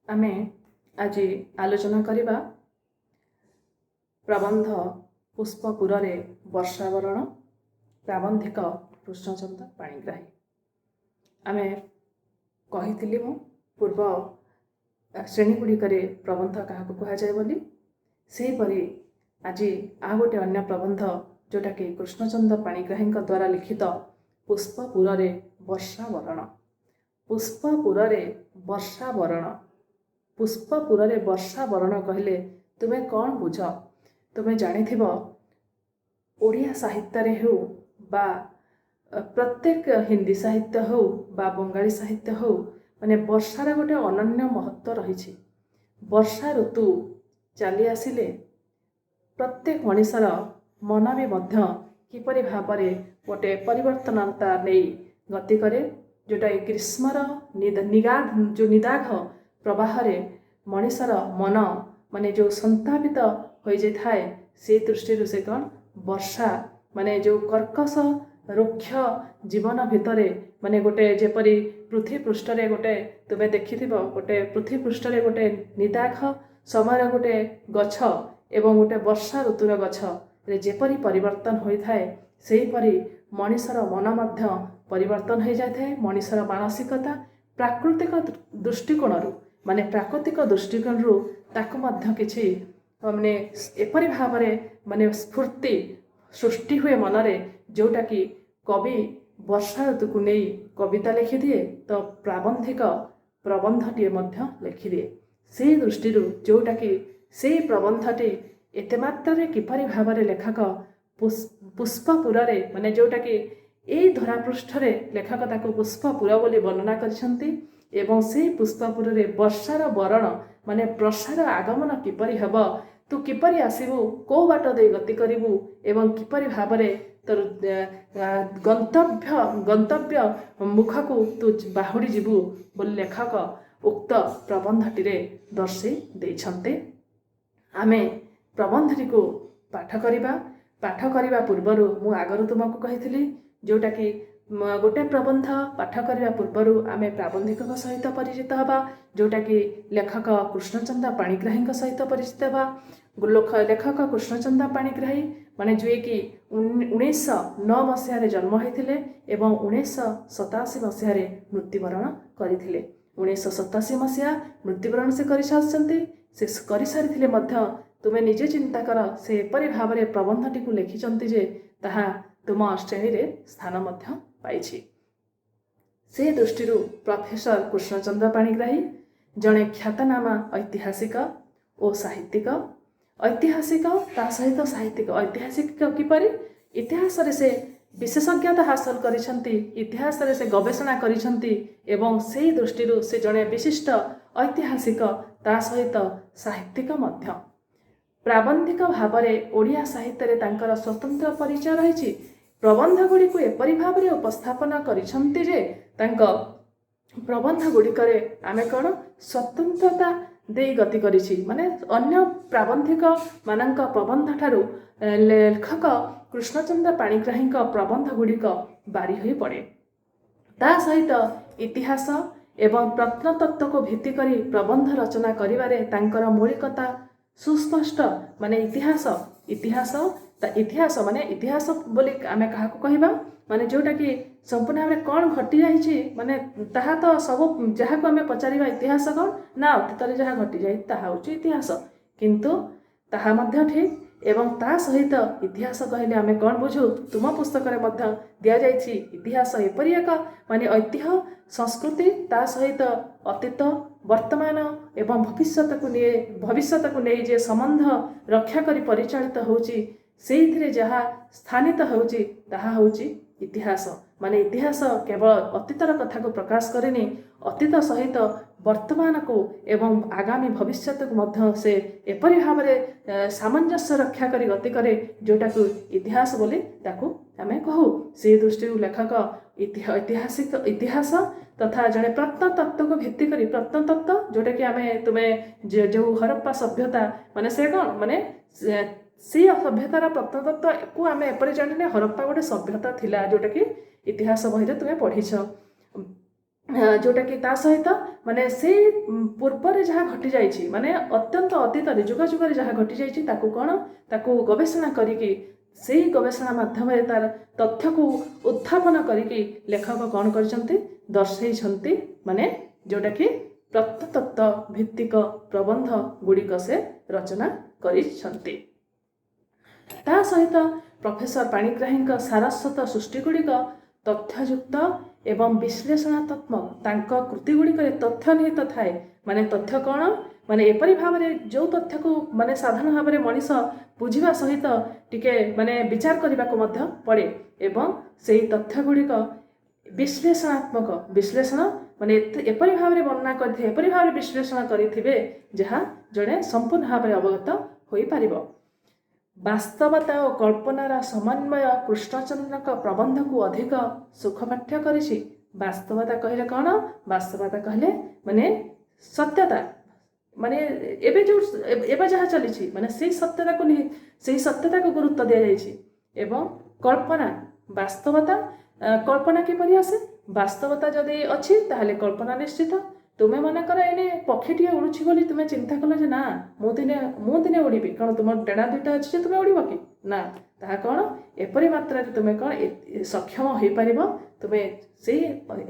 ଆମେ ଆଜି ଆଲୋଚନା କରିବା ପ୍ରବନ୍ଧ ପୁଷ୍ପପୁରରେ ବର୍ଷାବରଣ, ପ୍ରାବନ୍ଧିକ କୃଷ୍ଣଚନ୍ଦ୍ର ପାଣିଗ୍ରାହୀ। ଆମେ କହିଥିଲି ମୁଁ ପୂର୍ବ ଶ୍ରେଣୀ ଗୁଡ଼ିକରେ ପ୍ରବନ୍ଧ କାହାକୁ କୁହାଯାଏ ବୋଲି। ସେହିପରି ଆଜି ଆଉ ଗୋଟେ ଅନ୍ୟ ପ୍ରବନ୍ଧ, ଯେଉଁଟାକି କୃଷ୍ଣଚନ୍ଦ୍ର ପାଣିଗ୍ରାହୀଙ୍କ ଦ୍ୱାରା ଲିଖିତ ପୁଷ୍ପପୁରରେ ବର୍ଷାବରଣ। ପୁଷ୍ପପୁରରେ ବର୍ଷାବରଣ। ପୁଷ୍ପପୁରରେ ବର୍ଷାବରଣ କହିଲେ ତୁମେ କ'ଣ ବୁଝ? ତୁମେ ଜାଣିଥିବ, ଓଡ଼ିଆ ସାହିତ୍ୟରେ ହେଉ ବା ପ୍ରତ୍ୟେକ ହିନ୍ଦୀ ସାହିତ୍ୟ ହେଉ ବା ବଙ୍ଗାଳୀ ସାହିତ୍ୟ ହେଉ, ମାନେ ବର୍ଷାର ଗୋଟେ ଅନନ୍ୟ ମହତ୍ତ୍ୱ ରହିଛି। ବର୍ଷା ଋତୁ ଚାଲି ଆସିଲେ ପ୍ରତ୍ୟେକ ମଣିଷର ମନ ବି ମଧ୍ୟ କିପରି ଭାବରେ ଗୋଟେ ପରିବର୍ତ୍ତନତା ନେଇ ଗତି କରେ, ଯେଉଁଟାକି ଗ୍ରୀଷ୍ମର ନିଗାଧ ଯେଉଁ ନିଦାଘ ପ୍ରବାହରେ ମଣିଷର ମନ ମାନେ ଯେଉଁ ସନ୍ତାପିତ ହୋଇଯାଇଥାଏ, ସେଇ ଦୃଷ୍ଟିରୁ ସେ କ'ଣ ବର୍ଷା ମାନେ ଯେଉଁ କର୍କଶ ରୁକ୍ଷ ଜୀବନ ଭିତରେ ମାନେ ଗୋଟେ ଯେପରି ପୃଥିବୀ ପୃଷ୍ଠରେ ଗୋଟେ ତୁମେ ଦେଖିଥିବ, ଗୋଟେ ପୃଥିବୀ ପୃଷ୍ଠରେ ଗୋଟେ ନିଦାଘ ସମୟର ଗୋଟେ ଗଛ ଏବଂ ଗୋଟେ ବର୍ଷା ଋତୁର ଗଛରେ ଯେପରି ପରିବର୍ତ୍ତନ ହୋଇଥାଏ, ସେହିପରି ମଣିଷର ମନ ମଧ୍ୟ ପରିବର୍ତ୍ତନ ହୋଇଯାଇଥାଏ। ମଣିଷର ମାନସିକତା ପ୍ରାକୃତିକ ଦୃଷ୍ଟିକୋଣରୁ, ମାନେ ପ୍ରାକୃତିକ ଦୃଷ୍ଟିକୋଣରୁ ତାକୁ ମଧ୍ୟ କିଛି ମାନେ ଏପରି ଭାବରେ ମାନେ ସ୍ଫୂର୍ତ୍ତି ସୃଷ୍ଟି ହୁଏ ମନରେ, ଯେଉଁଟାକି କବି ବର୍ଷା ଋତୁକୁ ନେଇ କବିତା ଲେଖିଦିଏ ତ ପ୍ରାବନ୍ଧିକ ପ୍ରବନ୍ଧଟିଏ ମଧ୍ୟ ଲେଖିଦିଏ। ସେଇ ଦୃଷ୍ଟିରୁ ଯେଉଁଟାକି ସେଇ ପ୍ରବନ୍ଧଟି ଏତେ ମାତ୍ରାରେ କିପରି ଭାବରେ ଲେଖକ ପୁଷ୍ପପୁରରେ, ମାନେ ଯେଉଁଟାକି ଏଇ ଧରାପୃଷ୍ଠରେ ଲେଖକ ତାକୁ ପୁଷ୍ପପୁର ବୋଲି ବର୍ଣ୍ଣନା କରିଛନ୍ତି, ଏବଂ ସେଇ ପୁଷ୍ପପୁରରେ ବର୍ଷାର ବରଣ, ମାନେ ବର୍ଷାର ଆଗମନ କିପରି ହେବ, ତୁ କିପରି ଆସିବୁ, କେଉଁ ବାଟ ଦେଇ ଗତି କରିବୁ ଏବଂ କିପରି ଭାବରେ ତୋର ଗନ୍ତବ୍ୟ ମୁଖକୁ ତୁ ବାହୁଡ଼ି ଯିବୁ ବୋଲି ଲେଖକ ଉକ୍ତ ପ୍ରବନ୍ଧଟିରେ ଦର୍ଶାଇ ଦେଇଛନ୍ତି। ଆମେ ପ୍ରବନ୍ଧଟିକୁ ପାଠ କରିବା। ପାଠ କରିବା ପୂର୍ବରୁ ମୁଁ ଆଗରୁ ତୁମକୁ କହିଥିଲି, ଯେଉଁଟାକି ଗୋଟେ ପ୍ରବନ୍ଧ ପାଠ କରିବା ପୂର୍ବରୁ ଆମେ ପ୍ରାବନ୍ଧିକଙ୍କ ସହିତ ପରିଚିତ ହେବା, ଯେଉଁଟାକି ଲେଖକ କୃଷ୍ଣଚନ୍ଦ୍ର ପାଣିଗ୍ରାହୀଙ୍କ ସହିତ ପରିଚିତ ହେବା। ଲେଖକ କୃଷ୍ଣଚନ୍ଦ୍ର ପାଣିଗ୍ରାହୀ ମାନେ ଯିଏକି 1909 ମସିହାରେ ଜନ୍ମ ହୋଇଥିଲେ ଏବଂ 1987 ମସିହାରେ ମୃତ୍ୟୁବରଣ କରିଥିଲେ। 1987 ମସିହା ମୃତ୍ୟୁବରଣ ସେ କରିସାରିଛନ୍ତି। ସେ କରିସାରିଥିଲେ ମଧ୍ୟ ତୁମେ ନିଜେ ଚିନ୍ତା କର, ସେ ଏପରି ଭାବରେ ପ୍ରବନ୍ଧଟିକୁ ଲେଖିଛନ୍ତି ଯେ ତାହା ତୁମ ଶ୍ରେଣୀରେ ସ୍ଥାନ ମଧ୍ୟ ପାଇଛି। ସେ ଦୃଷ୍ଟିରୁ ପ୍ରଫେସର କୃଷ୍ଣଚନ୍ଦ୍ର ପାଣିଗ୍ରାହୀ ଜଣେ ଖ୍ୟାତନାମା ଐତିହାସିକ ଓ ସାହିତ୍ୟିକ। ଐତିହାସିକ ତା ସହିତ ସାହିତ୍ୟିକ। ଐତିହାସିକ କିପରି? ଇତିହାସରେ ସେ ବିଶେଷଜ୍ଞତା ହାସଲ କରିଛନ୍ତି, ଇତିହାସରେ ସେ ଗବେଷଣା କରିଛନ୍ତି ଏବଂ ସେଇ ଦୃଷ୍ଟିରୁ ସେ ଜଣେ ବିଶିଷ୍ଟ ଐତିହାସିକ, ତା ସହିତ ସାହିତ୍ୟିକ ମଧ୍ୟ। ପ୍ରାବନ୍ଧିକ ଭାବରେ ଓଡ଼ିଆ ସାହିତ୍ୟରେ ତାଙ୍କର ସ୍ୱତନ୍ତ୍ର ପରିଚୟ ରହିଛି। ପ୍ରବନ୍ଧ ଗୁଡ଼ିକୁ ଏପରି ଭାବରେ ଉପସ୍ଥାପନା କରିଛନ୍ତି ଯେ ତାଙ୍କ ପ୍ରବନ୍ଧ ଗୁଡ଼ିକରେ ଆମେ କ'ଣ ସ୍ୱତନ୍ତ୍ରତା ଦେଇ ଗତି କରିଛି, ମାନେ ଅନ୍ୟ ପ୍ରାବନ୍ଧିକ ମାନଙ୍କ ପ୍ରବନ୍ଧ ଠାରୁ ଲେଖକ କୃଷ୍ଣଚନ୍ଦ୍ର ପାଣିଗ୍ରାହୀଙ୍କ ପ୍ରବନ୍ଧ ଗୁଡ଼ିକ ବାରି ହୋଇ ପଡ଼େ। ତା ସହିତ ଇତିହାସ ଏବଂ ପ୍ରତ୍ନତତ୍ତ୍ୱକୁ ଭିତ୍ତି କରି ପ୍ରବନ୍ଧ ରଚନା କରିବାରେ ତାଙ୍କର ମୌଳିକତା ସୁସ୍ପଷ୍ଟ। ମାନେ ଇତିହାସ ତା ଇତିହାସ ମାନେ ଇତିହାସ ବୋଲି ଆମେ କାହାକୁ କହିବା? ମାନେ ଯେଉଁଟାକି ସମ୍ପୂର୍ଣ୍ଣ ଭାବରେ କ'ଣ ଘଟିଯାଇଛି, ମାନେ ତାହା ତ ସବୁ ଯାହାକୁ ଆମେ ପଚାରିବା ଇତିହାସ କ'ଣ ନା, ଅତୀତରେ ଯାହା ଘଟିଯାଇଛି ତାହା ହେଉଛି ଇତିହାସ। କିନ୍ତୁ ତାହା ମଧ୍ୟ ଠିକ୍, ଏବଂ ତା ସହିତ ଇତିହାସ କହିଲେ ଆମେ କ'ଣ ବୁଝୁ? ତୁମ ପୁସ୍ତକରେ ମଧ୍ୟ ଦିଆଯାଇଛି, ଇତିହାସ ଏପରି ଏକ ମାନେ ଐତିହ୍ୟ, ସଂସ୍କୃତି, ତା ସହିତ ଅତୀତ, ବର୍ତ୍ତମାନ ଏବଂ ଭବିଷ୍ୟତକୁ ନେଇ ଯେ ସମ୍ବନ୍ଧ ରକ୍ଷା କରି ପରିଚାଳିତ ହେଉଛି, ସେଇଥିରେ ଯାହା ସ୍ଥାନିତ ହେଉଛି ତାହା ହେଉଛି ଇତିହାସ। ମାନେ ଇତିହାସ କେବଳ ଅତୀତର କଥାକୁ ପ୍ରକାଶ କରେନି, ଅତୀତ ସହିତ ବର୍ତ୍ତମାନକୁ ଏବଂ ଆଗାମୀ ଭବିଷ୍ୟତକୁ ମଧ୍ୟ ସେ ଏପରି ଭାବରେ ସାମଞ୍ଜସ୍ୟ ରକ୍ଷା କରି ଗତି କରେ, ଯେଉଁଟାକୁ ଇତିହାସ ବୋଲି ତାକୁ ଆମେ କହୁ। ସେଇ ଦୃଷ୍ଟିରୁ ଲେଖକ ଐତିହାସିକ ଇତିହାସ ତଥା ଜଣେ ପ୍ରତ୍ନତତ୍ତ୍ୱକୁ ଭିତ୍ତି କରି, ପ୍ରତ୍ନତତ୍ତ୍ୱ ଯେଉଁଟାକି ଆମେ ତୁମେ ଯେଉଁ ହରପ୍ପା ସଭ୍ୟତା, ମାନେ ସେ କ'ଣ, ମାନେ ସେଇ ସଭ୍ୟତାର ପ୍ରତ୍ନତତ୍ତ୍ୱକୁ ଆମେ ଏପରି ଜାଣିଲେ ହରପ୍ପା ଗୋଟେ ସଭ୍ୟତା ଥିଲା, ଯେଉଁଟାକି ଇତିହାସ ବହିରେ ତୁମେ ପଢ଼ିଛ। ଯେଉଁଟାକି ତା ସହିତ ମାନେ ସେଇ ପୂର୍ବରେ ଯାହା ଘଟିଯାଇଛି, ମାନେ ଅତ୍ୟନ୍ତ ଅତୀତରେ ଯୁଗ ଯୁଗରେ ଯାହା ଘଟିଯାଇଛି, ତାକୁ କ'ଣ ତାକୁ ଗବେଷଣା କରିକି, ସେଇ ଗବେଷଣା ମାଧ୍ୟମରେ ତାର ତଥ୍ୟକୁ ଉତ୍ଥାପନ କରିକି ଲେଖକ କ'ଣ କରିଛନ୍ତି? ଦର୍ଶେଇଛନ୍ତି। ମାନେ ଯେଉଁଟାକି ପ୍ରତ୍ନତତ୍ତ୍ୱ ଭିତ୍ତିକ ପ୍ରବନ୍ଧ ଗୁଡ଼ିକ ସେ ରଚନା କରିଛନ୍ତି। ତା ସହିତ ପ୍ରଫେସର ପାଣିଗ୍ରାହୀଙ୍କ ସାରସ୍ୱତ ସୃଷ୍ଟିଗୁଡ଼ିକ ତଥ୍ୟଯୁକ୍ତ ଏବଂ ବିଶ୍ଳେଷଣାତ୍ମକ। ତାଙ୍କ କୃତି ଗୁଡ଼ିକରେ ତଥ୍ୟ ନିହିତ ଥାଏ। ମାନେ ତଥ୍ୟ କ'ଣ? ମାନେ ଏପରି ଭାବରେ ଯେଉଁ ତଥ୍ୟକୁ ମାନେ ସାଧାରଣ ଭାବରେ ମଣିଷ ବୁଝିବା ସହିତ ଟିକେ ମାନେ ବିଚାର କରିବାକୁ ମଧ୍ୟ ପଡ଼େ, ଏବଂ ସେଇ ତଥ୍ୟ ଗୁଡ଼ିକ ବିଶ୍ଳେଷଣାତ୍ମକ, ବିଶ୍ଳେଷଣ ମାନେ ଏତେ ଏପରି ଭାବରେ ବର୍ଣ୍ଣନା କରିଥିବେ, ଏପରି ଭାବରେ ବିଶ୍ଳେଷଣ କରିଥିବେ, ଯାହା ଜଣେ ସମ୍ପୂର୍ଣ୍ଣ ଭାବରେ ଅବଗତ ହୋଇପାରିବ। ବାସ୍ତବତା ଓ କଳ୍ପନାର ସମନ୍ୱୟ କୃଷ୍ଣଚନ୍ଦ୍ରଙ୍କ ପ୍ରବନ୍ଧକୁ ଅଧିକ ସୁଖପାଠ୍ୟ କରିଛି। ବାସ୍ତବତା କହିଲେ କ'ଣ? ବାସ୍ତବତା କହିଲେ ମାନେ ସତ୍ୟତା, ମାନେ ଏବେ ଯେଉଁ ଏବେ ଯାହା ଚାଲିଛି, ମାନେ ସେଇ ସତ୍ୟତାକୁ ନେଇ, ସେଇ ସତ୍ୟତାକୁ ଗୁରୁତ୍ୱ ଦିଆଯାଇଛି। ଏବଂ କଳ୍ପନା, ବାସ୍ତବତା, କଳ୍ପନା କିପରି ଆସେ? ବାସ୍ତବତା ଯଦି ଅଛି, ତାହେଲେ କଳ୍ପନା ନିଶ୍ଚିତ। ତୁମେ ମନେକର ଏଇନେ ପକ୍ଷୀଟିଏ ଉଡ଼ୁଛି ବୋଲି ତୁମେ ଚିନ୍ତା କଲ ଯେ ନା, ମୁଁ ଦିନେ ଉଡ଼ିବି। କ'ଣ ତୁମର ଡେଣା ଦୁଇଟା ଅଛି ଯେ ତୁମେ ଉଡ଼ିବ କି ନା? ତାହା କ'ଣ ଏପରି ମାତ୍ରାରେ ତୁମେ କ'ଣ ସକ୍ଷମ ହୋଇପାରିବ, ତୁମେ ସେଇ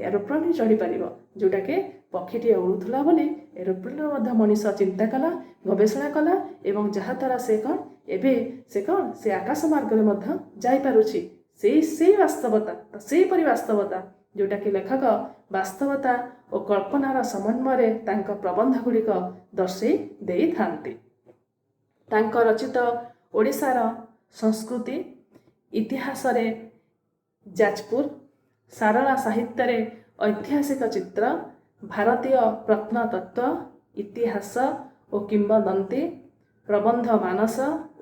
ଏରୋପ୍ଲେନ୍ ହିଁ ଚଢ଼ିପାରିବ। ଯେଉଁଟାକି ପକ୍ଷୀଟିଏ ଉଡ଼ୁଥିଲା ବୋଲି ଏରୋପ୍ଲେନ୍ର ମଧ୍ୟ ମଣିଷ ଚିନ୍ତା କଲା, ଗବେଷଣା କଲା, ଏବଂ ଯାହାଦ୍ୱାରା ସେ କ'ଣ ଏବେ ସେ କ'ଣ ସେ ଆକାଶ ମାର୍ଗରେ ମଧ୍ୟ ଯାଇପାରୁଛି। ସେଇ ବାସ୍ତବତା, ସେଇପରି ବାସ୍ତବତା, ଯେଉଁଟାକି ଲେଖକ ବାସ୍ତବତା ଓ କଳ୍ପନାର ସମନ୍ୱୟରେ ତାଙ୍କ ପ୍ରବନ୍ଧ ଗୁଡ଼ିକ ଦର୍ଶେଇ ଦେଇଥାନ୍ତି। ତାଙ୍କ ରଚିତ ଓଡ଼ିଶାର ସଂସ୍କୃତି ଇତିହାସରେ ଯାଜପୁର, ସାରଳା ସାହିତ୍ୟରେ ଐତିହାସିକ ଚିତ୍ର, ଭାରତୀୟ ପ୍ରତ୍ନତତ୍ତ୍ୱ ଇତିହାସ ଓ କିମ୍ବଦନ୍ତୀ ପ୍ରବନ୍ଧ ମାନସ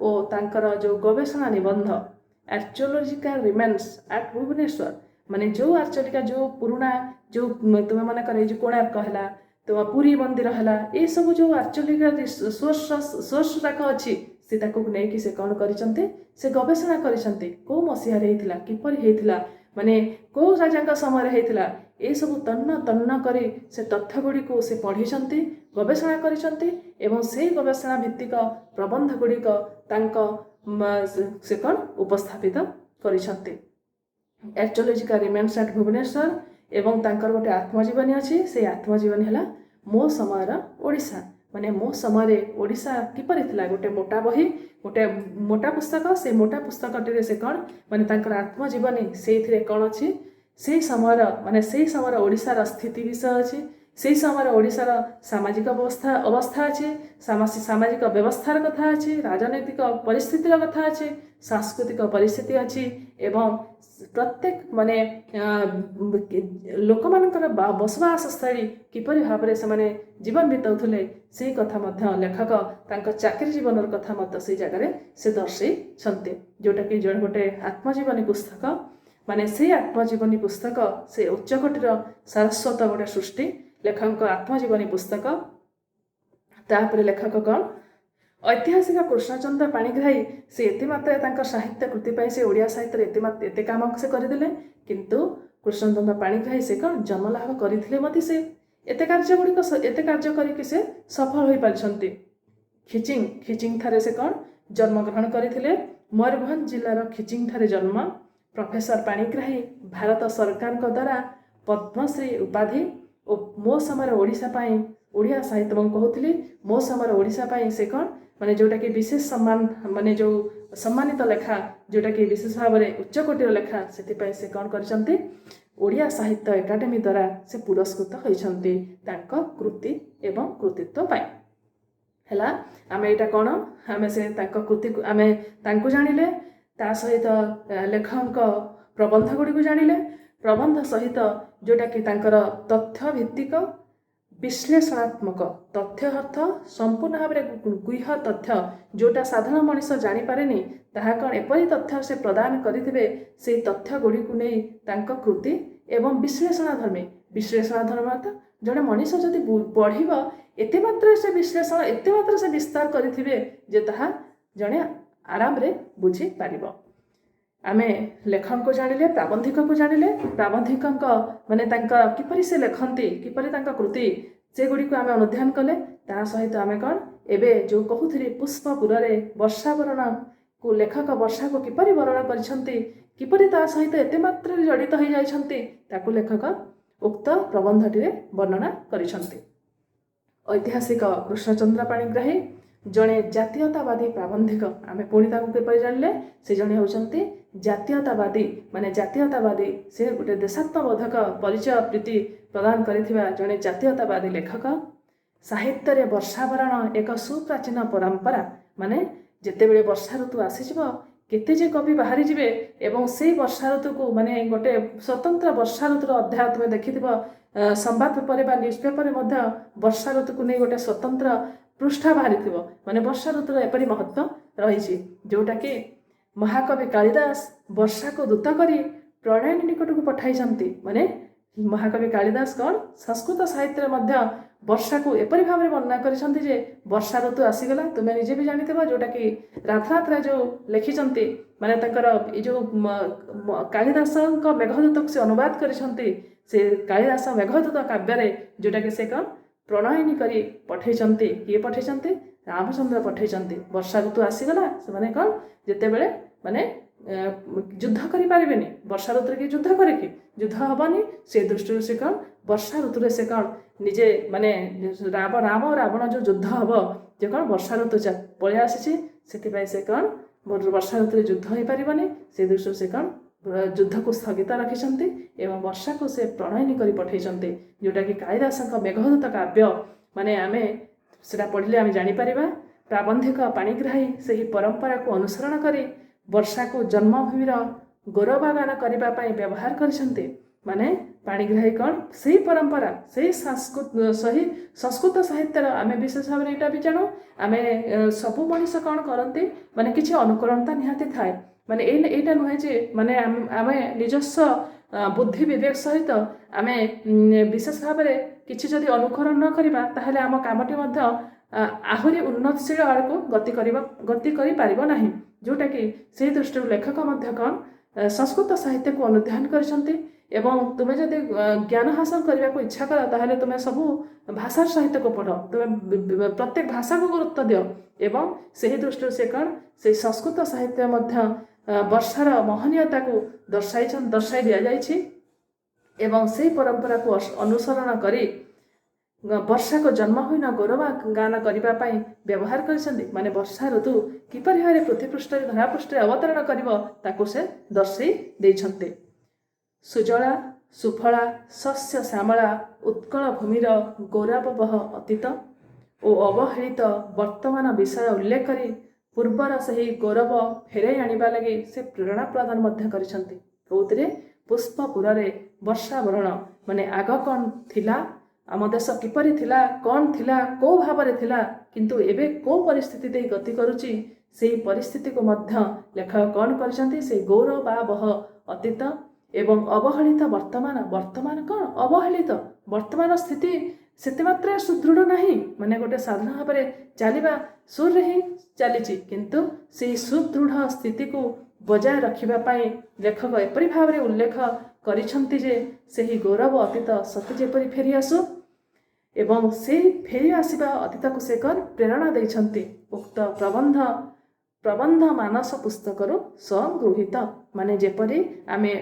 ଓ ତାଙ୍କର ଯେଉଁ ଗବେଷଣା ନିବନ୍ଧ ଆର୍କିଓଲୋଜିକାଲ ରିମେନ୍ସ ଆଟ୍ ଭୁବନେଶ୍ୱର, ମାନେ ଯେଉଁ ଆର୍ଚୋଲିକା ଯେଉଁ ପୁରୁଣା ଯେଉଁ ତୁମେ ମନେକର ଏଇ ଯେଉଁ କୋଣାର୍କ ହେଲା, ତୁମ ପୁରୀ ମନ୍ଦିର ହେଲା, ଏସବୁ ଯେଉଁ ଆର୍କିଓଲୋଜିକାଲ ସୋର୍ସ ଯାକ ଅଛି, ସେ ତାକୁ ନେଇକି ସେ କ'ଣ କରିଛନ୍ତି? ସେ ଗବେଷଣା କରିଛନ୍ତି। କେଉଁ ମସିହାରେ ହେଇଥିଲା, କିପରି ହେଇଥିଲା, ମାନେ କେଉଁ ରାଜାଙ୍କ ସମୟରେ ହେଇଥିଲା, ଏସବୁ ତନ୍ନ ତନ୍ନ କରି ସେ ତଥ୍ୟ ଗୁଡ଼ିକୁ ସେ ପଢ଼ିଛନ୍ତି, ଗବେଷଣା କରିଛନ୍ତି, ଏବଂ ସେଇ ଗବେଷଣା ଭିତ୍ତିକ ପ୍ରବନ୍ଧ ଗୁଡ଼ିକ ତାଙ୍କ ସେ କ'ଣ ଉପସ୍ଥାପିତ କରିଛନ୍ତି। Archaeological remains at Bhubaneswar. ଏବଂ ତାଙ୍କର ଗୋଟେ ଆତ୍ମଜୀବନୀ ଅଛି। ସେଇ ଆତ୍ମଜୀବନୀ ହେଲା ମୋ ସମୟର ଓଡ଼ିଶା, ମାନେ ମୋ ସମୟରେ ଓଡ଼ିଶା କିପରି ଥିଲା। ଗୋଟେ ମୋଟା ବହି, ଗୋଟେ ମୋଟା ପୁସ୍ତକ। ସେଇ ମୋଟା ପୁସ୍ତକଟିରେ ସେ କ'ଣ ମାନେ ତାଙ୍କର ଆତ୍ମଜୀବନୀ, ସେଇଥିରେ କ'ଣ ଅଛି? ସେଇ ସମୟର, ମାନେ ସେଇ ସମୟର ଓଡ଼ିଶାର ସ୍ଥିତି ବିଷୟ ଅଛି, ସେଇ ସମୟରେ ଓଡ଼ିଶାର ସାମାଜିକ ଅବସ୍ଥା ଅଛି, ସାମାଜିକ ବ୍ୟବସ୍ଥାର କଥା ଅଛି, ରାଜନୈତିକ ପରିସ୍ଥିତିର କଥା ଅଛି, ସାଂସ୍କୃତିକ ପରିସ୍ଥିତି ଅଛି, ଏବଂ ପ୍ରତ୍ୟେକ ମାନେ ଲୋକମାନଙ୍କର ବସବାସ ସ୍ଥଳୀ କିପରି ଭାବରେ ସେମାନେ ଜୀବନ ବିତାଉଥିଲେ, ସେଇ କଥା ମଧ୍ୟ ଲେଖକ ତାଙ୍କ ଚାକିରି ଜୀବନର କଥା ମଧ୍ୟ ସେଇ ଜାଗାରେ ସେ ଦର୍ଶେଇଛନ୍ତି। ଯେଉଁଟାକି ଜଣେ ଗୋଟେ ଆତ୍ମଜୀବନୀ ପୁସ୍ତକ, ମାନେ ସେଇ ଆତ୍ମଜୀବନୀ ପୁସ୍ତକ ସେ ଉଚ୍ଚକୋଟୀର ସାରସ୍ୱତ ଗୋଟେ ସୃଷ୍ଟି, ଲେଖକଙ୍କ ଆତ୍ମଜୀବନୀ ପୁସ୍ତକ। ତାପରେ ଲେଖକ କ'ଣ ଐତିହାସିକ କୃଷ୍ଣଚନ୍ଦ୍ର ପାଣିଗ୍ରାହୀ, ସେ ଏତେ ମାତ୍ରାରେ ତାଙ୍କ ସାହିତ୍ୟ କୃତି ପାଇଁ ସେ ଓଡ଼ିଆ ସାହିତ୍ୟରେ ଏତେ କାମ ସେ କରିଦେଲେ। କିନ୍ତୁ କୃଷ୍ଣଚନ୍ଦ୍ର ପାଣିଗ୍ରାହୀ ସେ କ'ଣ ଜନ୍ମଲାଭ କରିଥିଲେ ମଧ୍ୟ ସେ ଏତେ କାର୍ଯ୍ୟ ଗୁଡ଼ିକ, ଏତେ କାର୍ଯ୍ୟ କରିକି ସେ ସଫଳ ହୋଇପାରିଛନ୍ତି। ଖିଚିଂ ଠାରେ ସେ କ'ଣ ଜନ୍ମଗ୍ରହଣ କରିଥିଲେ। ମୟୂରଭଞ୍ଜ ଜିଲ୍ଲାର ଖିଚିଂ ଠାରେ ଜନ୍ମ। ପ୍ରଫେସର ପାଣିଗ୍ରାହୀ ଭାରତ ସରକାରଙ୍କ ଦ୍ୱାରା ପଦ୍ମଶ୍ରୀ ଉପାଧି ଓ ମୋ ସମୟରେ ଓଡ଼ିଶା ପାଇଁ, ଓଡ଼ିଆ ସାହିତ୍ୟ ମୁଁ କହୁଥିଲି, ମୋ ସମୟରେ ଓଡ଼ିଶା ପାଇଁ ସେ କ'ଣ ମାନେ ଯେଉଁଟାକି ବିଶେଷ ସମ୍ମାନ, ମାନେ ଯେଉଁ ସମ୍ମାନିତ ଲେଖା, ଯେଉଁଟାକି ବିଶେଷ ଭାବରେ ଉଚ୍ଚକୋଟୀର ଲେଖା, ସେଥିପାଇଁ ସେ କ'ଣ କରିଛନ୍ତି? ଓଡ଼ିଆ ସାହିତ୍ୟ ଏକାଡେମୀ ଦ୍ୱାରା ସେ ପୁରସ୍କୃତ ହୋଇଛନ୍ତି ତାଙ୍କ କୃତି ଏବଂ କୃତିତ୍ୱ ପାଇଁ। ହେଲା, ଆମେ ଏଇଟା କ'ଣ ଆମେ ସେ ତାଙ୍କ କୃତିକୁ ଆମେ ତାଙ୍କୁ ଜାଣିଲେ, ତା ସହିତ ଲେଖକଙ୍କ ପ୍ରବନ୍ଧ ଗୁଡ଼ିକୁ ଜାଣିଲେ। ପ୍ରବନ୍ଧ ସହିତ ଯେଉଁଟାକି ତାଙ୍କର ତଥ୍ୟ ଭିତ୍ତିକ ବିଶ୍ଳେଷଣାତ୍ମକ, ତଥ୍ୟ ଅର୍ଥ ସମ୍ପୂର୍ଣ୍ଣ ଭାବରେ ଗୁହ୍ୟ ତଥ୍ୟ, ଯେଉଁଟା ସାଧାରଣ ମଣିଷ ଜାଣିପାରେନି, ତାହା କ'ଣ ଏପରି ତଥ୍ୟ ସେ ପ୍ରଦାନ କରିଥିବେ। ସେଇ ତଥ୍ୟ ଗୁଡ଼ିକୁ ନେଇ ତାଙ୍କ କୃତି ଏବଂ ବିଶ୍ଳେଷଣାଧର୍ମୀ। ବିଶ୍ଳେଷଣାଧର୍ମୀ ଅର୍ଥ ଜଣେ ମଣିଷ ଯଦି ପଢ଼ିବ, ଏତେ ମାତ୍ରାରେ ସେ ବିଶ୍ଳେଷଣ, ଏତେ ମାତ୍ରାରେ ସେ ବିସ୍ତାର କରିଥିବେ ଯେ ତାହା ଜଣେ ଆରାମରେ ବୁଝିପାରିବ। ଆମେ ଲେଖକଙ୍କୁ ଜାଣିଲେ, ପ୍ରାବନ୍ଧିକକୁ ଜାଣିଲେ, ପ୍ରାବନ୍ଧିକଙ୍କ ମାନେ ତାଙ୍କ କିପରି ସେ ଲେଖନ୍ତି, କିପରି ତାଙ୍କ କୃତି, ସେଗୁଡ଼ିକୁ ଆମେ ଅନୁଧ୍ୟାନ କଲେ। ତା ସହିତ ଆମେ କ'ଣ ଏବେ ଯେଉଁ କହୁଥିଲି, ପୁଷ୍ପପୁରରେ ବର୍ଷାବରଣକୁ ଲେଖକ ବର୍ଷାକୁ କିପରି ବର୍ଣ୍ଣନା କରିଛନ୍ତି, କିପରି ତା ସହିତ ଏତେ ମାତ୍ରାରେ ଜଡ଼ିତ ହୋଇଯାଇଛନ୍ତି, ତାକୁ ଲେଖକ ଉକ୍ତ ପ୍ରବନ୍ଧଟିରେ ବର୍ଣ୍ଣନା କରିଛନ୍ତି। ଐତିହାସିକ କୃଷ୍ଣଚନ୍ଦ୍ର ପାଣିଗ୍ରାହୀ ଜଣେ ଜାତୀୟତାବାଦୀ ପ୍ରାବନ୍ଧିକ। ଆମେ ପୁଣି ତାଙ୍କୁ କିପରି ଜାଣିଲେ? ସେ ଜଣେ ହେଉଛନ୍ତି ଜାତୀୟତାବାଦୀ, ମାନେ ଜାତୀୟତାବାଦୀ, ସେ ଗୋଟେ ଦେଶାତ୍ମବୋଧକ ପରିଚୟ ପ୍ରୀତି ପ୍ରଦାନ କରିଥିବା ଜଣେ ଜାତୀୟତାବାଦୀ ଲେଖକ। ସାହିତ୍ୟରେ ବର୍ଷାବରଣ ଏକ ସୁପ୍ରାଚୀନ ପରମ୍ପରା। ମାନେ ଯେତେବେଳେ ବର୍ଷା ଋତୁ ଆସିଯିବ, କେତେ ଯେ କବି ବାହାରିଯିବେ ଏବଂ ସେଇ ବର୍ଷା ଋତୁକୁ ମାନେ ଗୋଟେ ସ୍ୱତନ୍ତ୍ର ବର୍ଷା ଋତୁର ଅଧ୍ୟାୟ ତୁମେ ଦେଖିଥିବ ସମ୍ବାଦ ପେପରରେ ବା ନ୍ୟୁଜ୍ ପେପରରେ ମଧ୍ୟ ବର୍ଷା ଋତୁକୁ ନେଇ ଗୋଟେ ସ୍ୱତନ୍ତ୍ର ପୃଷ୍ଠା ବାହାରିଥିବ। ମାନେ ବର୍ଷା ଋତୁର ଏପରି ମହତ୍ଵ ରହିଛି, ଯେଉଁଟାକି ମହାକବି କାଳିଦାସ ବର୍ଷାକୁ ଦୂତ କରି ପ୍ରଣୟିନୀ ନିକଟକୁ ପଠାଇଛନ୍ତି। ମାନେ ମହାକବି କାଳିଦାସ କ'ଣ ସଂସ୍କୃତ ସାହିତ୍ୟରେ ମଧ୍ୟ ବର୍ଷାକୁ ଏପରି ଭାବରେ ବର୍ଣ୍ଣନା କରିଛନ୍ତି ଯେ ବର୍ଷା ଋତୁ ଆସିଗଲା, ତୁମେ ନିଜେ ବି ଜାଣିଥିବ, ଯେଉଁଟାକି ରାଧାନାଥ ରାୟ ଯେଉଁ ଲେଖିଛନ୍ତି, ମାନେ ତାଙ୍କର ଏଇ ଯେଉଁ କାଳିଦାସଙ୍କ ମେଘଦୂତକୁ ସେ ଅନୁବାଦ କରିଛନ୍ତି, ସେ କାଳିଦାସ ମେଘଦୂତ କାବ୍ୟରେ ଯେଉଁଟାକି ସେ କ'ଣ ପ୍ରଣୟିନୀ କରି ପଠେଇଛନ୍ତି। କିଏ ପଠେଇଛନ୍ତି? ରାମଚନ୍ଦ୍ର ପଠେଇଛନ୍ତି। ବର୍ଷା ଋତୁ ଆସିଗଲା, ସେମାନେ କ'ଣ ଯେତେବେଳେ ମାନେ ଯୁଦ୍ଧ କରିପାରିବେନି। ବର୍ଷା ଋତୁରେ କି ଯୁଦ୍ଧ କରେ କି? ଯୁଦ୍ଧ ହେବନି। ସେ ଦୃଷ୍ଟିରୁ ସେ କ'ଣ ବର୍ଷା ଋତୁରେ ସେ କ'ଣ ନିଜେ ମାନେ ରାମ ରାବଣ ଯେଉଁ ଯୁଦ୍ଧ ହେବ, ଯେ କ'ଣ ବର୍ଷା ଋତୁ ପଳେଇ ଆସିଛି, ସେଥିପାଇଁ ସେ କ'ଣ ବର୍ଷା ଋତୁରେ ଯୁଦ୍ଧ ହେଇପାରିବନି। ସେ ଦୃଷ୍ଟିରୁ ସେ କ'ଣ ଯୁଦ୍ଧକୁ ସ୍ଥଗିତ ରଖିଛନ୍ତି ଏବଂ ବର୍ଷାକୁ ସେ ପ୍ରଣୟିନୀ କରି ପଠେଇଛନ୍ତି, ଯେଉଁଟାକି କାଳିଦାସଙ୍କ ମେଘଦୂତ କାବ୍ୟ, ମାନେ ଆମେ ସେଟା ପଢ଼ିଲେ ଆମେ ଜାଣିପାରିବା। ପ୍ରାବନ୍ଧିକ ପାଣିଗ୍ରାହୀ ସେହି ପରମ୍ପରାକୁ ଅନୁସରଣ କରି ବର୍ଷାକୁ ଜନ୍ମଭୂମିର ଗୌରବଗାନ କରିବା ପାଇଁ ବ୍ୟବହାର କରିଛନ୍ତି। ମାନେ ପାଣିଗ୍ରାହୀ କ'ଣ ସେଇ ପରମ୍ପରା, ସେଇ ସଂସ୍କୃତ ସାହିତ୍ୟର ଆମେ ବିଶେଷ ଭାବରେ ଏଇଟା ବି ଜାଣୁ। ଆମେ ସବୁ ମଣିଷ କ'ଣ କରନ୍ତି, ମାନେ କିଛି ଅନୁକରଣତା ନିହାତି ଥାଏ। ମାନେ ଏଇଟା ନୁହେଁ ଯେ ମାନେ ଆମେ ନିଜସ୍ୱ ବୁଦ୍ଧି ବିବେକ ସହିତ ଆମେ ବିଶେଷ ଭାବରେ କିଛି ଯଦି ଅନୁକରଣ ନ କରିବା, ତାହେଲେ ଆମ କାମଟି ମଧ୍ୟ ଆହୁରି ଉନ୍ନତଶୀଳ ଆଡ଼କୁ ଗତି କରିପାରିବ ନାହିଁ। ଯେଉଁଟାକି ସେଇ ଦୃଷ୍ଟିରୁ ଲେଖକ ମଧ୍ୟ କ'ଣ ସଂସ୍କୃତ ସାହିତ୍ୟକୁ ଅନୁଧ୍ୟାନ କରିଛନ୍ତି। ଏବଂ ତୁମେ ଯଦି ଜ୍ଞାନ ହାସଲ କରିବାକୁ ଇଚ୍ଛା କର, ତାହେଲେ ତୁମେ ସବୁ ଭାଷାର ସାହିତ୍ୟକୁ ପଢ଼, ତୁମେ ପ୍ରତ୍ୟେକ ଭାଷାକୁ ଗୁରୁତ୍ୱ ଦିଅ। ଏବଂ ସେହି ଦୃଷ୍ଟିରୁ ସେ କ'ଣ ସେଇ ସଂସ୍କୃତ ସାହିତ୍ୟ ମଧ୍ୟ ବର୍ଷାର ମହନୀୟତାକୁ ଦର୍ଶାଇ ଦିଆଯାଇଛି ଏବଂ ସେଇ ପରମ୍ପରାକୁ ଅନୁସରଣ କରି ବର୍ଷାକୁ ଜନ୍ମଭୂମିର ଗୌରବ ଗାନ କରିବା ପାଇଁ ବ୍ୟବହାର କରିଛନ୍ତି। ମାନେ ବର୍ଷା ଋତୁ କିପରି ଭାବରେ ପୃଥିବୀପୃଷ୍ଠରେ ଧରାପୃଷ୍ଠରେ ଅବତରଣ କରିବ, ତାକୁ ସେ ଦର୍ଶାଇ ଦେଇଛନ୍ତି। ସୁଜଳା ସୁଫଳା ଶସ୍ୟ ଶ୍ୟାମଳା ଉତ୍କଳ ଭୂମିର ଗୌରବବହ ଅତୀତ ଓ ଅବହେଳିତ ବର୍ତ୍ତମାନ ବିଷୟ ଉଲ୍ଲେଖ କରି ପୂର୍ବର ସେହି ଗୌରବ ଫେରାଇ ଆଣିବା ଲାଗି ସେ ପ୍ରେରଣା ପ୍ରଦାନ ମଧ୍ୟ କରିଛନ୍ତି। କେଉଁଥିରେ? ପୁଷ୍ପପୁରରେ ବର୍ଷା ବରଣ। ମାନେ ଆଗ କ'ଣ ଥିଲା, ଆମ ଦେଶ କିପରି ଥିଲା, କ'ଣ ଥିଲା, କେଉଁ ଭାବରେ ଥିଲା, କିନ୍ତୁ ଏବେ କେଉଁ ପରିସ୍ଥିତି ଦେଇ ଗତି କରୁଛି, ସେଇ ପରିସ୍ଥିତିକୁ ମଧ୍ୟ ଲେଖକ କ'ଣ କରିଛନ୍ତି, ସେଇ ଗୌରବାବହ ଅତୀତ ଏବଂ ଅବହେଳିତ ବର୍ତ୍ତମାନ। ବର୍ତ୍ତମାନ କ'ଣ ଅବହେଳିତ? ବର୍ତ୍ତମାନ ସ୍ଥିତି ସେତେ ମାତ୍ରାରେ ସୁଦୃଢ଼ ନାହିଁ, ମାନେ ଗୋଟେ ସାଧାରଣ ଭାବରେ ଚାଲିବା ସୁରରେ ହିଁ ଚାଲିଛି। କିନ୍ତୁ ସେଇ ସୁଦୃଢ଼ ସ୍ଥିତିକୁ ବଜାୟ ରଖିବା ପାଇଁ ଲେଖକ ଏପରି ଭାବରେ ଉଲ୍ଲେଖ କରିଛନ୍ତି ଯେ ସେହି ଗୌରବ ଅତୀତ ସତେ ଯେପରି ଫେରି ଆସୁ ଏବଂ ସେଇ ଫେରି ଆସିବା ଅତୀତକୁ ସେ କ'ଣ ପ୍ରେରଣା ଦେଇଛନ୍ତି। ଉକ୍ତ ପ୍ରବନ୍ଧ ମାନସ ପୁସ୍ତକରୁ ସଂଗୃହୀତ। ମାନେ ଯେପରି ଆମେ